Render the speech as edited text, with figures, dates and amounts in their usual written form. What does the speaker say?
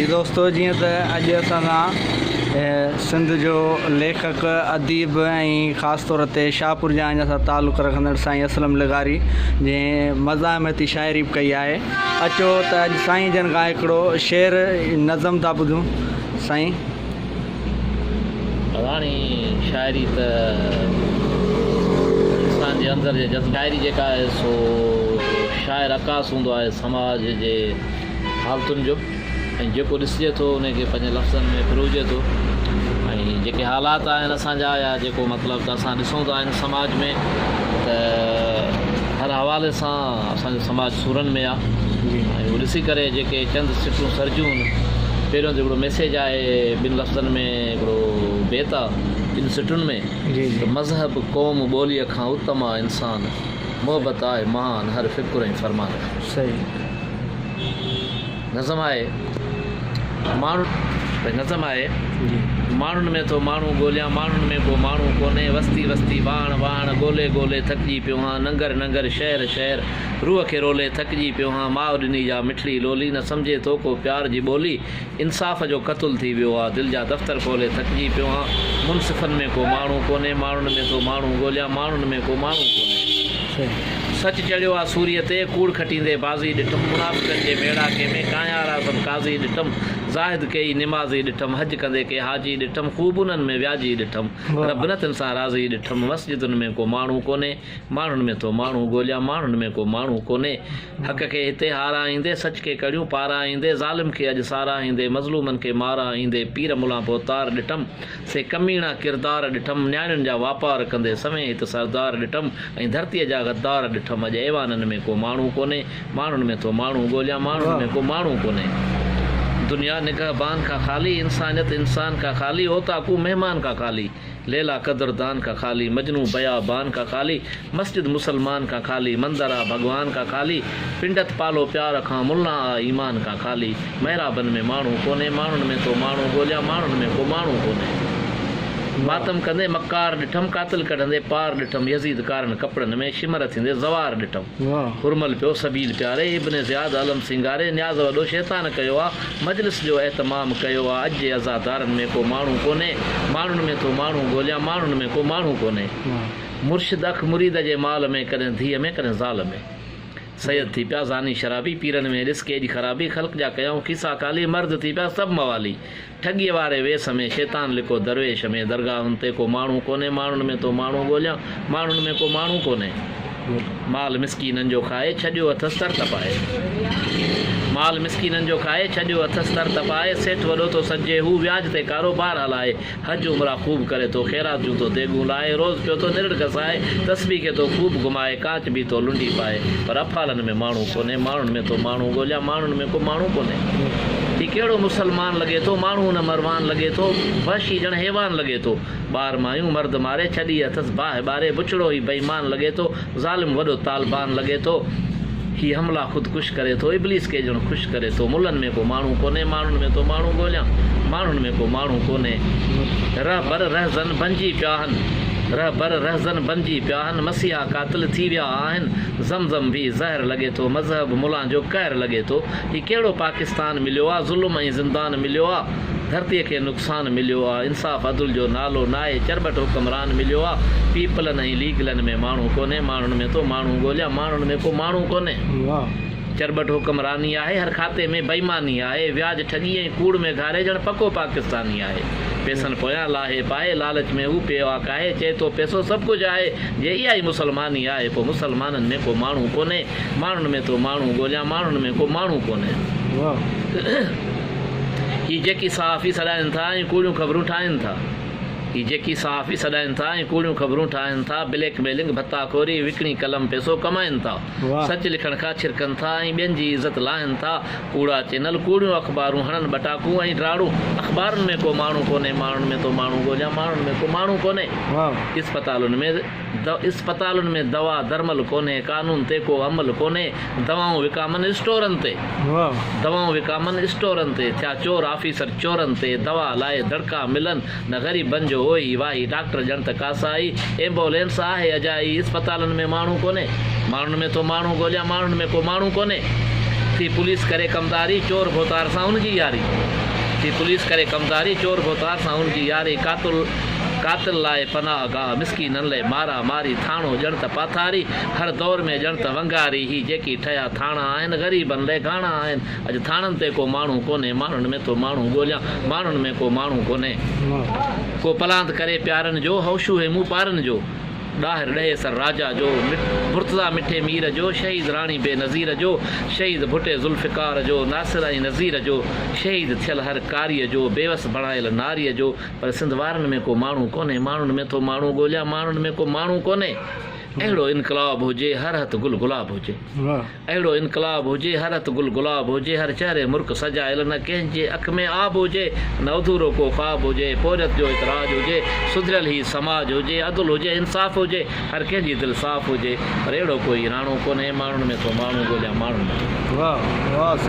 جي دوستو جيئن ته اڄ اسان سان سنڌ جو ليکڪ اديب ۽ خاص طور تي شاهپور جهان سان تعلق رکندڙ سائين اسلم لغاري جنهن مزاحمتي شاعري به ڪئي آهي اچو ته اڄ سائين جن کان هڪڙو شعر نظم ٿا ٻڌون سائين. راڻي شاعري ته انسان جي اندر جي جذبن شاعري جيڪا آهي سو شاعر عڪاس هوندو آهي سماج جي حالتن جو ۽ جيڪو ڏسجي ٿو ان کي پنهنجي لفظن ۾ پروئجي ٿو ۽ جيڪي حالات آهن اسان جا يا جيڪو مطلب ته اسان ڏسون ٿا هن سماج ۾ ته هر حوالي سان اسان جو سماج سورن ۾ آهي ۽ اهو ڏسي ڪري جيڪي چند سٽون سرجيون پهريون ته هڪڙو ميسيج آهي ٻن لفظن ۾ هڪڙو بيت آهي ٻن سٽن ۾ ته مذهب قوم ٻوليء کان اتم آ انسان محبت آهي مهان هر فڪر ۽ فرمان کان. صحيح. نظم آهي ماڻهن ڀئي نظم آهي ماڻهن ۾ ٿو ماڻهو ڳوليان ماڻهن ۾ ڪو ماڻهو ڪونهي وستي وستي واهڻ واهڻ ڳولي ڳولي ٿڪجي پيو هان ننگر ننگر شهر شهر روح کي رولي ٿڪجي پيو هان ماء ڏني جا مٺڙي لولي نه سمجهي ٿو ڪو پيار جي ٻولي انصاف جو قتل ٿي ويو آ دل جا دفتر کولي ٿڪجي پيو هان منصفن ۾ ڪو ماڻهو ڪونهي ماڻهن ۾ ٿو ماڻهو ڳوليان ماڻهن ۾ ڪو ماڻهو ڪونهي سچ چڙهيو آ سوريء تي ڪوڙ کٽيندي بازي ڏٺم منافقن جي ميڙاڪي ۾ ڪانهيارا سڀ قاضي ڏٺم زاهد ڪيئي نمازي ڏٺم حج ڪندي ڪي حاجي ڏٺم خوب انهن ۾ وياجي ڏٺم رب نه تن سان راضي ڏٺم مسجدن ۾ ڪو ماڻهو ڪونهي ماڻهن ۾ ٿو ماڻهو ڳوليان ماڻهن ۾ ڪو ماڻهو ڪونهي حق کي هتي هارائيندي سچ کي ڪڙيون پارائيندي ظالم کي اڄ ساراهيندي مظلومن کي مارائيندي پير ملان ڀوتار ڏٺم سي ڪميڻا ڪردار ڏٺم نياڻين جا واپار ڪندي سوين هت سردار ڏٺم ۽ ڌرتيء جا غدار ڏٺم اڄ ايوانن ۾ ڪو ماڻهو ڪونهي ماڻهن ۾ ٿو ماڻهو ڳوليان ماڻهن ۾ ڪو ماڻهو ڪونهي دنيا نگهبان کان خالي انسانيت انسان کان خالي اوطاقون مهمان کان خالي ليلا قدر دان کان خالي، مجنون بيابان کان خالي، مسجد مسلمان کان خالي، مندر آ ڀڳوان کان خالي، پنڊت پالو پيار کان، ملان آ ايمان کان خالي، محرابن ۾ ماڻهو ڪونهي، ماڻهن ۾ ٿو ماڻهو ڳوليان، ماڻهن ۾ ڪو ماڻهو ڪونهي. ماتم ڪندي مڪار ڏٺم، قاتل ڪڍندي پار ڏٺم، يزيد ڪارن ڪپڙن ۾، شمر ٿيندي زوار ڏٺم. حرمل پيو سبيل پياري، ابن زياد علم سينگاري، نياز وڏو شيطان ڪيو آ، مجلس جو اهتمام ڪيو آ، اڄ جي عزادارن ۾ ڪو ماڻهو ڪونهي، ماڻهن ۾ ٿو ماڻهو ڳوليان، ماڻهن ۾ ڪو ماڻهو ڪونهي. مرشد اک مريد جي مال ۾، ڪڏهن ڌيء ۾ ڪڏهن زال ۾. سيد ٿي پيا زاني شرابي، پيرن ۾ ڏس ڪيڏي خرابي، خلق جا ڪيائون کيسا خالي، مرد ٿي پيا سڀ موالي. ٺڳيء واري ويس ۾، شيطان لڪو درويش ۾، درگاهن تي ڪو ماڻهو ڪونهي، ماڻهن ۾ ٿو ماڻهو ڳوليان، ماڻهن ۾ ڪو ماڻهو ڪونهي. مال مسڪينن جو کائي، ڇڏيو اٿس تر تپائي. مال مسڪينن جو کائي، ڇڏيو اٿس تر تپائي، سيٺ وڏو ٿو سڏجي، هو وياج تي ڪاروبار هلائي، حج عمرا خوب ڪري ٿو، خيرات جون ٿو ديڳون لائي، روز پيو ٿو نرڙ گسائي، تسبيح کي ٿو خوب گهمائي، ڪانچ به ٿو لنڊي پائي، پر افعالن ۾ ماڻهو ڪونهي، ماڻهن ۾ ٿو ماڻهو ڳوليان، ماڻهن ۾ ڪو ماڻهو ڪونهي. هي ڪهڙو مسلمان لڳي ٿو، ماڻهو نه مروان لڳي ٿو، وحشي ڄڻ حيوان لڳي ٿو. ٻار مايون مرد ماري، ڇڏي اٿس باهه ٻاري، بڇڙو هي بيمان لڳي ٿو، ظالم وڏو طالبان لڳي ٿو. هي حملا خودڪش ڪري ٿو، ابليس کي ڄڻ خوش ڪري ٿو. ملن ۾ ڪو ماڻهو ڪونهي، ماڻهن ۾ ٿو ماڻهو ڳوليان، ماڻهن ۾ ڪو ماڻهو ڪونهي. رهبر رهزن بنجي پيا هن، رهبر رهزن بنجي پيا هن، مسيحا قاتل ٿي ويا آهن، زم زم به زهر لڳي ٿو، مذهب ملان جو قهر لڳي ٿو. هي ڪهڙو پاڪستان مليو آ، ظلم ۽ زندان مليو آ، ڌرتيء کي نقصان مليو آ، انصاف عدل جو نالو ناهي، چرٻٽ حڪمران مليو آ، پيپلن ۽ ليگلن ۾ ماڻهو ڪونهي، ماڻهن ۾ ٿو ماڻهو ڳوليان، ماڻهن ۾ ڪو ماڻهو ڪونهي. چرٻٽ حڪمراني آهي، هر کاتي ۾ بيماني آهي، وياج ٺڳي ۽ ڪوڙ ۾ گهاري ڄڻ پڪو پاڪستاني آهي. پيسن پويان لاهي پائي، لالچ ۾ هو پيو آ ڪاهي، چئي ٿو پيسو سڀ ڪجهه آهي، جي اها ئي مسلماني آهي، پوء مسلمانن ۾ ڪو ماڻهو ڪونهي. ماڻهن ۾ ٿو ماڻهو ڳوليان، ماڻهن ۾ ڪو ماڻهو ڪونهي. هي جيڪي صحافي سڏائن ٿا ۽ ڪوڙيون خبرون ٺاهين ٿا. هي جيڪي صحافي سڏائن ٿا ۽ ڪوڙيون خبرون ٺاهين ٿا، بليڪ ميلنگ، ڀتا خوري، وڪڻي قلم پئسو ڪمائين ٿا. سچ لکڻ کان ڇرڪن ٿا ۽ ٻين جي عزت لاهين ٿا. ڪوڙا چينل، ڪوڙيون اخبارون، هڻن ٻٽاڪون ۽ ڊاڙون. اخبارن ۾ ڪو ماڻهو ڪونهي، ماڻهن ۾ ٿو ماڻهو ڳوليان، ماڻهن ۾ ڪو ماڻهو ڪونهي. اسپتالن ۾. اسپتالن ۾ دوا درمل ڪونهي، قانون تي ڪو عمل ڪونهي، دوائون وڪامن اسٽورن تي، دوائون وڪامن اسٽورن تي، ٿيا چور آفيسر چورن تي، دوا لاء دڙڪا ملن نه غريبن جو اوهي واهي، ڊاڪٽر ڄڻ ته ڪاسائي، ايمبولينس آهي اجائي، اسپتالن ۾ ماڻهو ڪونهي، ماڻهن ۾ ٿو ماڻهو ڳوليان، ماڻهن ۾ ڪو ماڻهو ڪونهي. ٿي پوليس ڪري ڪمداري، چور ڀوتار سان ان جي ياري. ٿي پوليس ڪري ڪمداري، چور ڀوتار سان ان جي ياري. قاتل قاتل لاء پناهه گاهه، مسڪينن لئه مارا ماري. ٿاڻو ڄڻ ته پاٿاري، هر دور ۾ ڄڻ ته ونگاري. هي جيڪي ٺهيا ٿاڻا آهن، غريبن لئه گهاڻا آهن. اڄ ٿاڻن تي ڪو ماڻهو ڪونهي، ماڻهن ۾ ٿو ماڻهو ڳوليان، ماڻهن ۾ ڪو ماڻهو ڪونهي. ڪو پلاند ڪري پيارن جو، هوشو هي مون پارن جو. ڏاهر ڏهيسر راجا جو، مرتضيٰ مٺي مير جو، شهيد راڻي بي نظير جو، شهيد ڀٽي ذوالفقار جو، ناصر ۽ نذير جو، شهيد ٿيل هر ڪاريء جو، بيوس بڻايل ناريء جو، پر سنڌ وارن ۾ ڪو ماڻهو ڪونهي، ماڻهن ۾ ٿو ماڻهو ڳوليان، ماڻهن ۾ ڪو ماڻهو ڪونهي. اهڙو انقلاب هجي، هر هٿ گل گلاب هجي. اهڙو انقلاب هجي، هر هٿ گل گلاب هجي، هر چهري مرڪ سجايل، نه ڪنهن جي اک ۾ آب هجي، نه اڌورو ڪو خواب هجي، پورهيت جو اعتراض هجي، سڌريل هي سماج هجي، عدل هجي انصاف هجي، هر ڪنهن جي دل صاف هجي، پر اهڙو ڪوئي راڻو ڪونهي، ماڻهن ۾ ٿو ماڻهو ڳوليان ماڻهن ۾. واه واه.